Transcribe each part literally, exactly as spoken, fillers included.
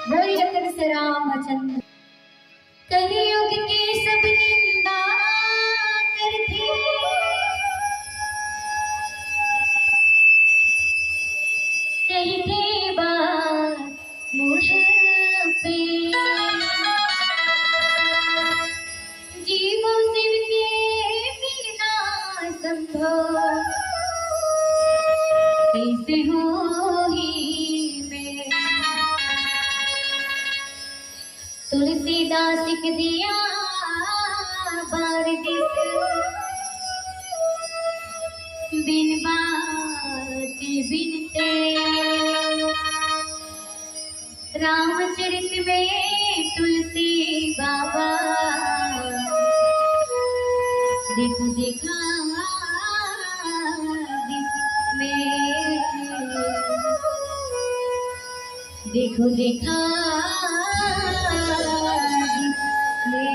बोल जगत से रामचंद्र। कलयुग के सब निंदा करथे, कहिथे बात मुड़ पे। जीव शिव के बिना संभव कइसे होही में। तुलसीदास के दिया बार दिस बिन बात बिनते। रामचरित में तुलसी बाबा देखो देखा दिस में, देखो देखा दिस में।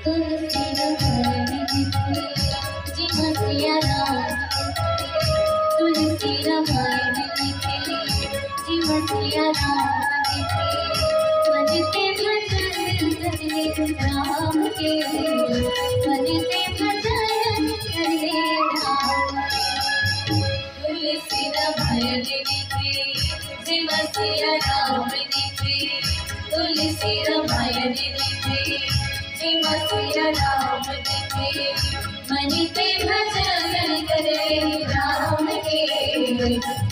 तुलसी रामायण लिखे, जय सिया राम। तुलसी रामायण लिखे, जय सिया राम लिखे। मन से भजन करे राम के, मन से भजन करे राम। तुलसी रामायण लिखे, जय सिया राम लिखे। तुलसी रामायण लिखे, जय सिया राम लिखे। मन के भजन करे राम के,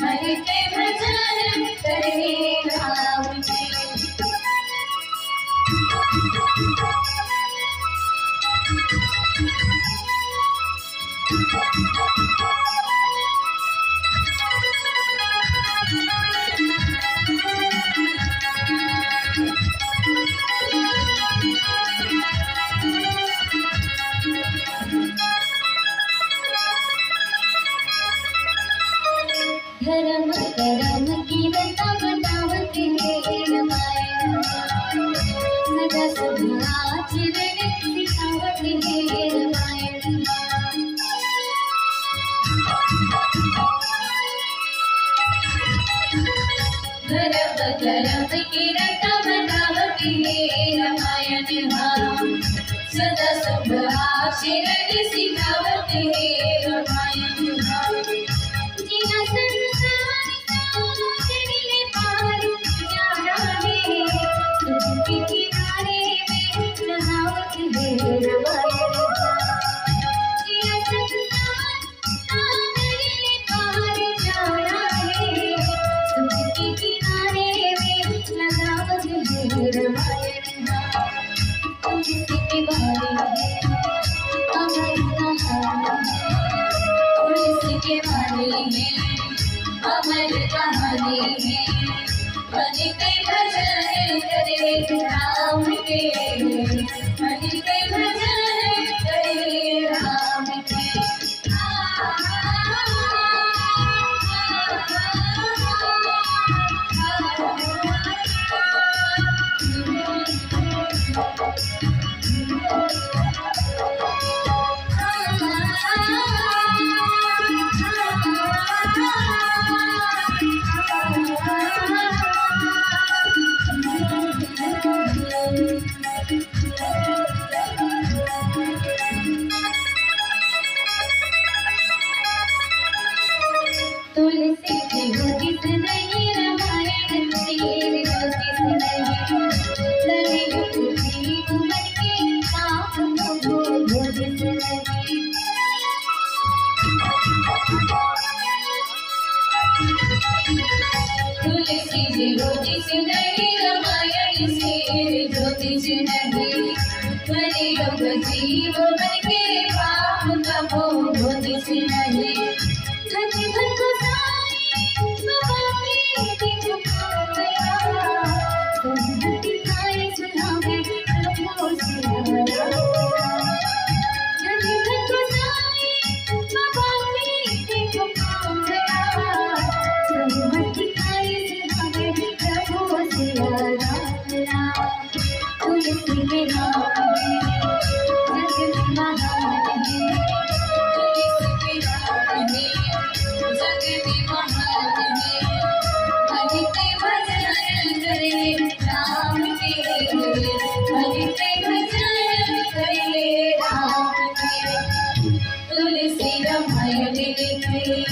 मन के भजन करे राम के। धर्म करम कीरत बतावत हे रामायण, सदा शुभ आचरण सिखावत हे रामायण। धर्म करम कीरत बतावत हे रामायण हा, सदा शुभ आचरण सिखावत हे रामायण हा। जिना संसार सागर ले पार जाना हे, दुख के किनारे में नहावत हे रामायण हा। जिना संसार सागर ले पार जाना हे, दुख के किनारे में नहावत हे रामायण हा। अमर कहानी है। मन के भजन करे राम के, मन के भजन करे राम के। तुलसी के ज्योतिष नहीं, रामायण के ज्योतिष नहीं, कलयुग जीव मन के पाप को ज्योतिष नहीं। तुलसी के ज्योतिष नहीं, रामायण के ज्योतिष नहीं, कलयुग जीव मन के पाप का ज्योतिष नहीं। तुलसी रामायण लिखे,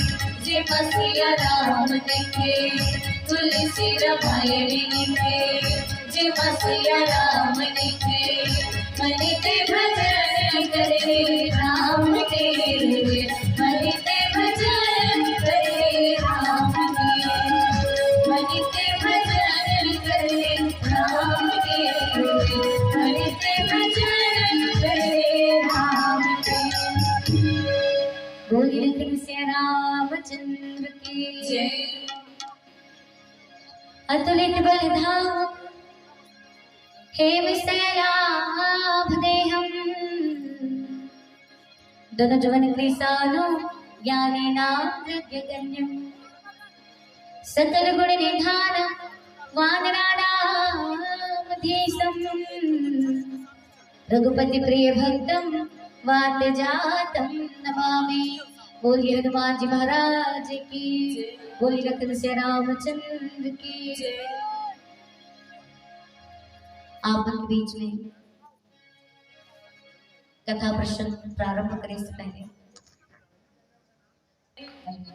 जे मसीहा राम लिखे, तुलसी रामायण लिखे, जे मसीहा राम लिखे। मन के भजन करे राम के, मन के भजन करे राम के, मन के भजन करे राम के, मन के भजन करे राम के। बोलिए लखन सिया रामचंद्र की जय। अतुलित बल धाम हेम सैलाभ देहम, दोनों जवन कृषाणु ज्ञानेनामृतगण्यम, सकल गुण निधान वानराणामधीशम, रघुपति प्रिय भक्तम वात जातम नमामि। बोलिए हनुमान जी महाराज की, बोलिए लखन से रामचंद्र की। आप मन के बीच में कथा प्रसंग प्रारंभ करे से पहले हेलो।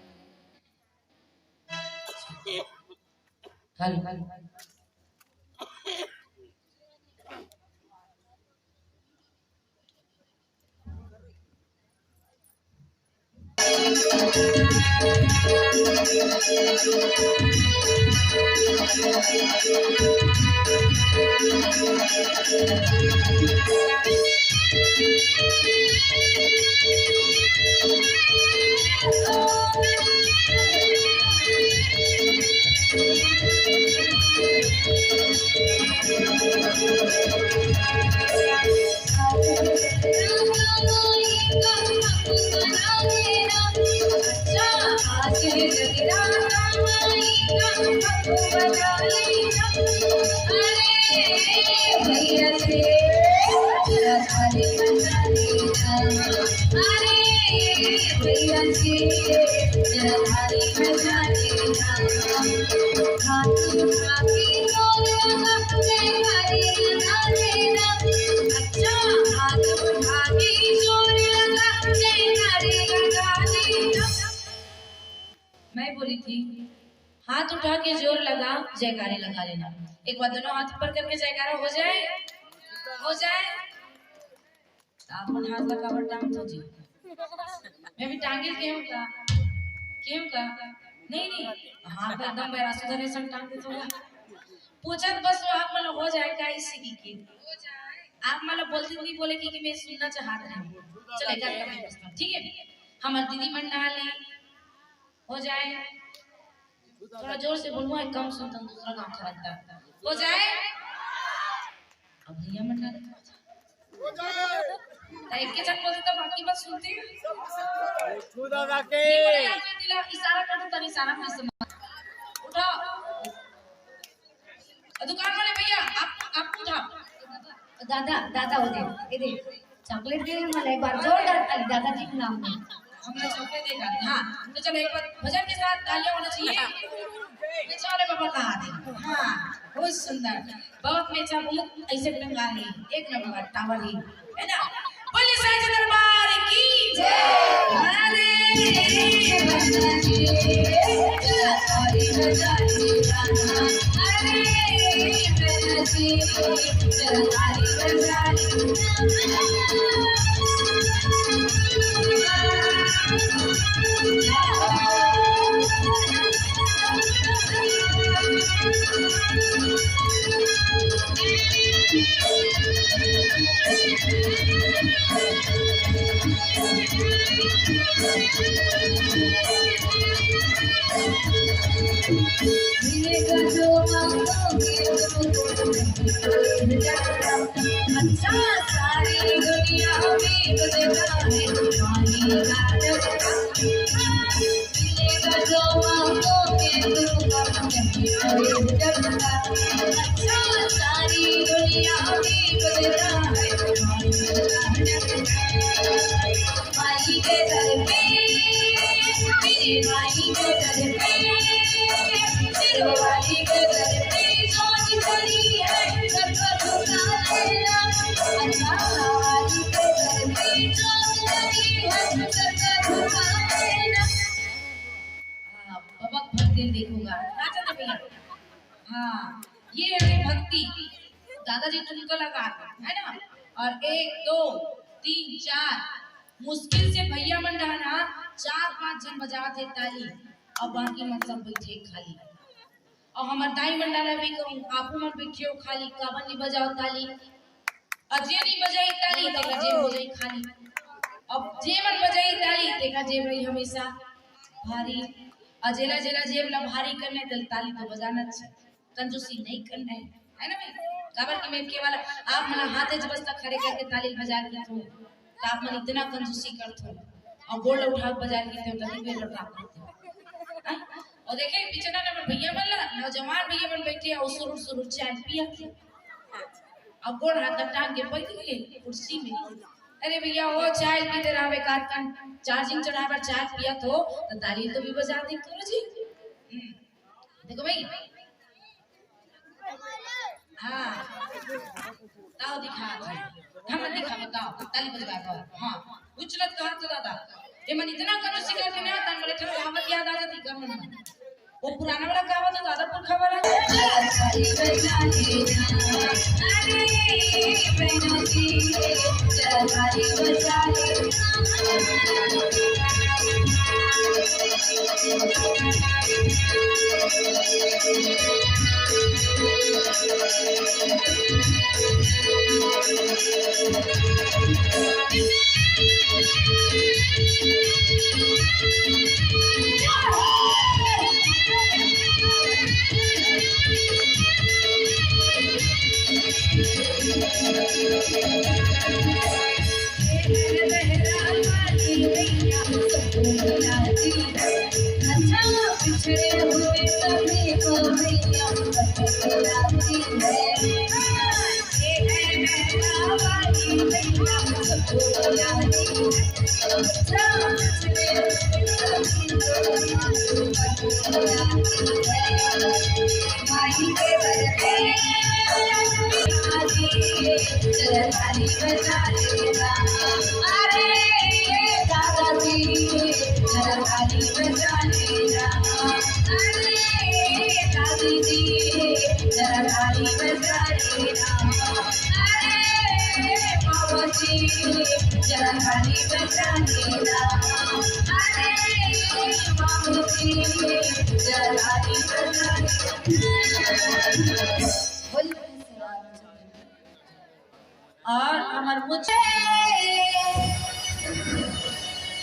मैं बोली थी, हाथ उठा के जोर लगा, जयकारे लगा लेना। एक बार दोनों हाथ ऊपर करके जयकारा हो जाए, हो जाए। आप मन हाथ ला काबर टांगथो जी? मैं भी टांगे केहूं का, केहूं का? नहीं, नहीं, हाथ ला एकदम बैरासू धरे सन टांग देथो। पूछत बस वो आप मन हो जाए का इसी की के? आप मन बोलते नहीं बोले कि, कि मैं सुनना चाहत रहे। चले, कर, कर, बस, ठीक है? हमार दीदी मन डाले, हो जाए। थोड़ा जोर से बोलूँ, एक कम सुनता हूँ, दूसरा गाँव खराब था। हो जाए? अब भैया मन ना तो एक के जन बोलते तो बाकी मत सुनते। इशारा कर दो, तनी इशारा में समझ। उठाओ। दुकान वाले भैया, आप, आपको उठाओ। दादा, दादा हो दे, ये दे। चॉकलेट दे मला एक बार जोरदार ताली दादाजी के नाम में। हमने चॉकलेट देगा। हाँ, तो चलो एक बार भजन के साथ तालियां होना चाहिए। ये चलो बाबा का हाथ है। हाँ, बहुत सुंदर। बहुत में अच्छा मुख ऐसे टंगा है। एक नंबर टावर है, है ना? बोलिए साईं दरबार की जय। अरे भक्ति देखोगा। हाँ, ये है भक्ति। दादाजी तुमको लगा, है ना? और एक, दो, तीन, चार, मुश्किल से भैया मन डाहना चार पांच जन बजावत हे ताली, और बाकी मन सब बैठे खाली। और हमर दाई मन डाहना भी कहूँ, आपू मन बैठे हो खाली, काबर नहीं बजाओ ताली? और जे नहीं बजाई ताली, तेरा जेब हो जाई खाली। अब जे मन बजाई ताली, तेरा जेब रही हमेशा भारी। और जेला जेला जेब ला भारी करना है, ताली तो बजाना चाहिए। कंजूसी नहीं करना है, है ना भाई? काबर कि मैं केवल आप मन हाथे जबस तक खड़े करके ताली बजा के तो, तो आप मन इतना कंजूसी करथो और गोड़ उठा के बजा के तो तभी वे लड़का करते। और देखे पीछे ना नंबर भैया मन ला, नौजवान भैया मन बैठे और सुरुर सुरुर चाय पिया के। अब गोड़ हाथ टांग के बैठ गए कुर्सी में। अरे भैया, वो चाय पीते रहा बेकार कन, चार्जिंग चढ़ा पर चाय पिया तो, तो ताली तो भी बजा दी करो जी। हम्म। देखो भाई। हाँ। ताव दिखा दे। हम दिखा बताओ, ताली बजवा दो। हाँ। उछलत कहा तो दादा। ये मन इतना करो शिकार के ना, तन बड़े ठहर कहावत याद आ जाती कम मन। वो पुराना वाला कहावत तो दादा पुरखा वाला। और हमार मुझे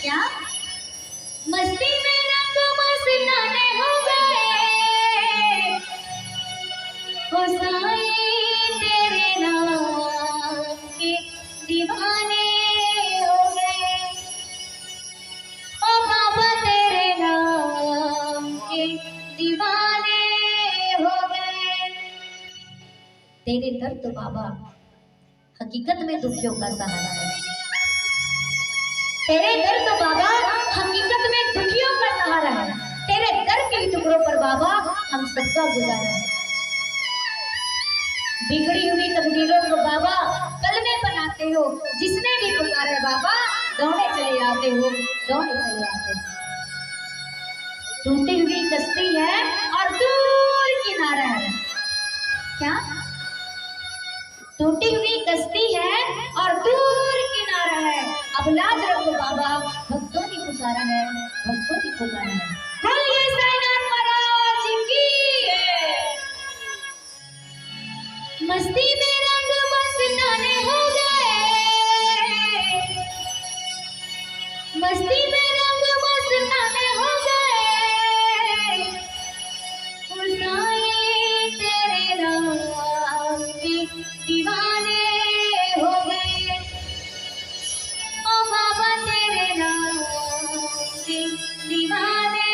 क्या मस्ती में रंग मस्ताने हो गए। तो बाबा हकीकत में दुखियों का सहारा है। तेरे दर तो बाबा हकीकत में दुखियों का सहारा है। तेरे दर के टुकड़ों पर बाबा हम सबका गुजारा है। बिगड़ी हुई तकदीरों को बाबा कल में बनाते हो। जिसने भी पुकारा है बाबा, दौड़े चले आते हो, दौड़े चले आते हो। टूटी हुई कश्ती है और दूर किनारा है। क्या? टूटी हुई कश्ती है और दूर किनारा है। अब लाज रखो बाबा, भक्तों ने पुकारा है, भक्तों ने पुकारा है। बोलिए साईनाथ महाराज की। मस्ती में रंग मस्ताने हो गए, मस्ती में रंग मस्ताने हो गए। ओ साईं तेरे नाम के दीवाने हो गए, ओ बाबा तेरे नाम के दीवाने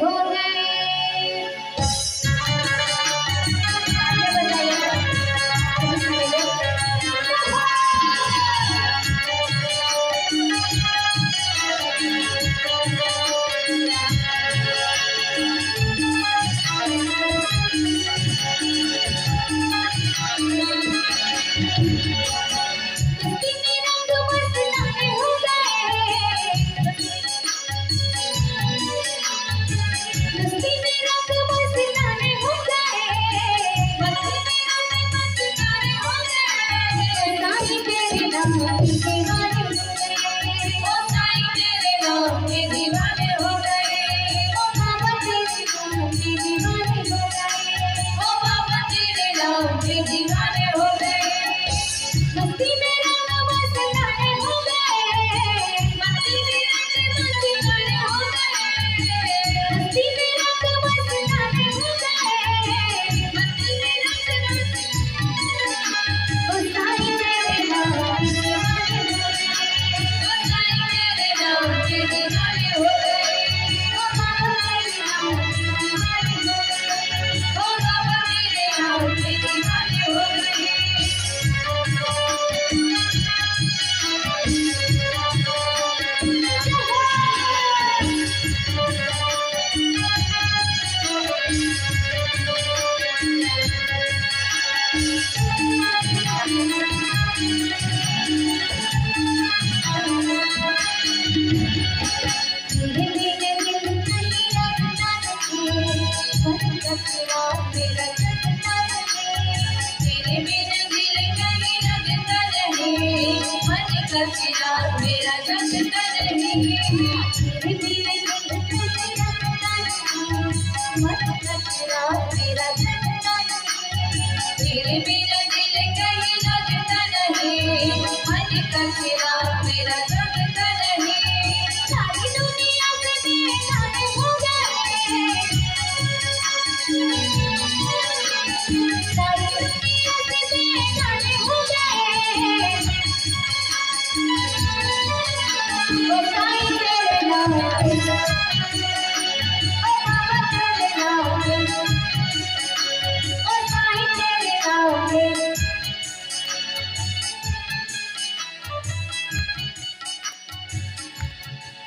हो गए।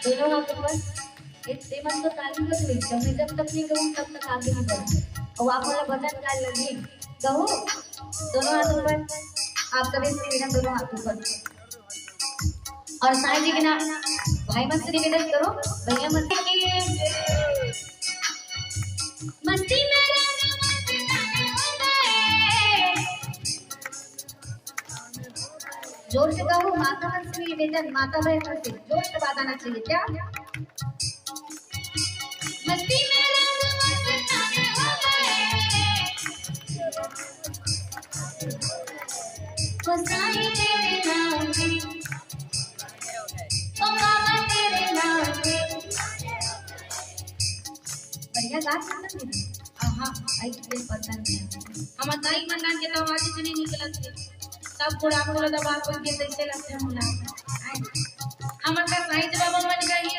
दोनों हाथ ऊपर। ए, ते मन तो ताली बज रही, जब मैं जब तक नहीं कहूँ, तब तक आगे नहीं बढ़ूँ। और आप वाला भजन गाए लगी, कहूँ, दोनों हाथ ऊपर। आप सभी से निवेदन, दोनों हाथ ऊपर। और साईं जी के ना, भाई मन से निवेदन करो, भैया मन से। मस्ती में रहना, मस्ती में रहना। जोर से कहो, माता मन से निवेदन, माता बहन मन से जोर से बात आना चाहिए क्या? मस्ती में रंग मस्ताने हो गए। ओ साईं तेरे नाम पे, ओ बाबा तेरे नाम पे। बढ़िया गा सकत हे। आहा, आई के पसंद हे। हमर दाई मन के तो आवाज इतनी निकलत हे। सब पूरा पूरा दबा के गीत ऐसे लगथे मोला। आय। हमर का साईं बाबा मन का ही।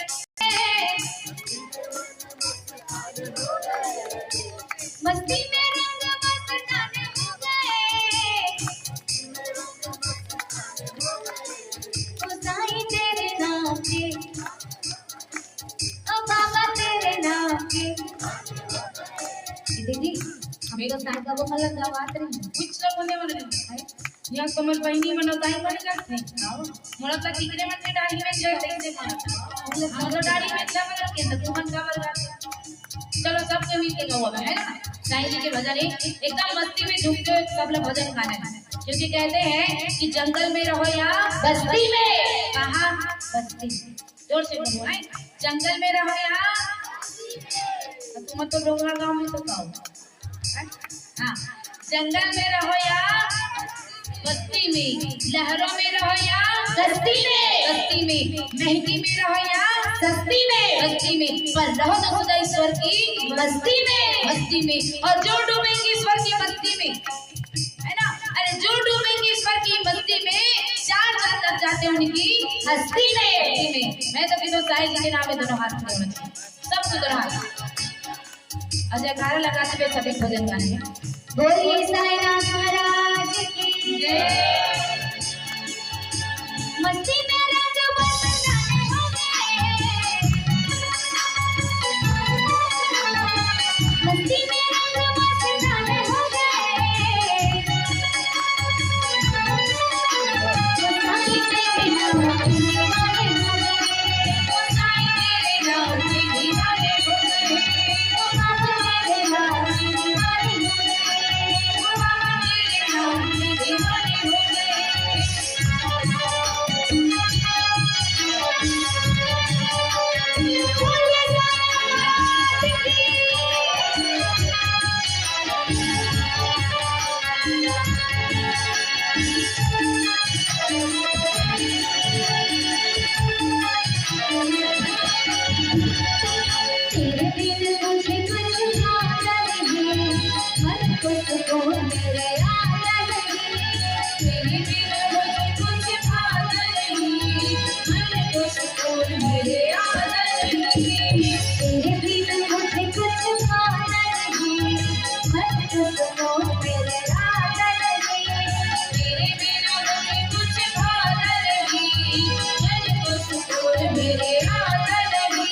मस्ती में रंग मस्ताने हो गए। वो मतलब गवात रही। कुछ लोग होने वाले हैं। यहाँ कमर बहिनी मनोताई बन जाते हैं। मोला तो किकरे मन के डाढ़ी में चढ़ रही थी। हम तो डाढ़ी में चढ़ रहे थे, तो तुमन का बरगा। चलो, सबके मिल के गाओ, है ना? साईं जी के भजन है, एकदम मस्ती में झूम के सब लोग भजन गाना है, क्योंकि कहते हैं कि जंगल में रहो या बस्ती में। कहाँ? बस्ती। जोर से बोलो, है? जंगल में रहो या, तुम तो डोंगरा गांव में तो गाओ। हाँ, जंगल में रहो या बस्ती में, लहरों में रहो या बस्ती में, बस्ती में, महंगी में रहो या सस्ती में, बस्ती में, पर रहो तो सदा ईश्वर की बस्ती में, बस्ती में। और जो डूबेंगे ईश्वर की बस्ती में, है ना? अरे, जो डूबेंगे ईश्वर की बस्ती में, चार चांद लग जाते उनकी हस्ती में, हस्ती में। मैं तो कहता हूँ, साईं जी के नाम में दोनों हाथ जोड़ दो, सबको दोनों हाथ। और जयकारा लगाते हुए सभी भजन गाएंगे। बोलिए साईनाथ महाराज की जय। मस्ती में रंग मस्ताने हो गए। मस्ती में रंग मस्ताने हो गए। तेरे बिन मुझे कुछ भाता नहीं, हर कुछ को मेरे आता नहीं। तेरे बिन मुझे कुछ भाता नहीं, हर कुछ को मेरे आता नहीं। तेरे बिन मुझे कुछ भाता नहीं, हर कुछ को मेरे आता नहीं। तेरे बिन मुझे कुछ भाता नहीं, हर कुछ को मेरे आता नहीं।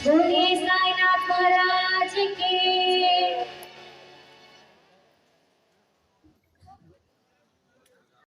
बोलिए साईनाथ महाराज की।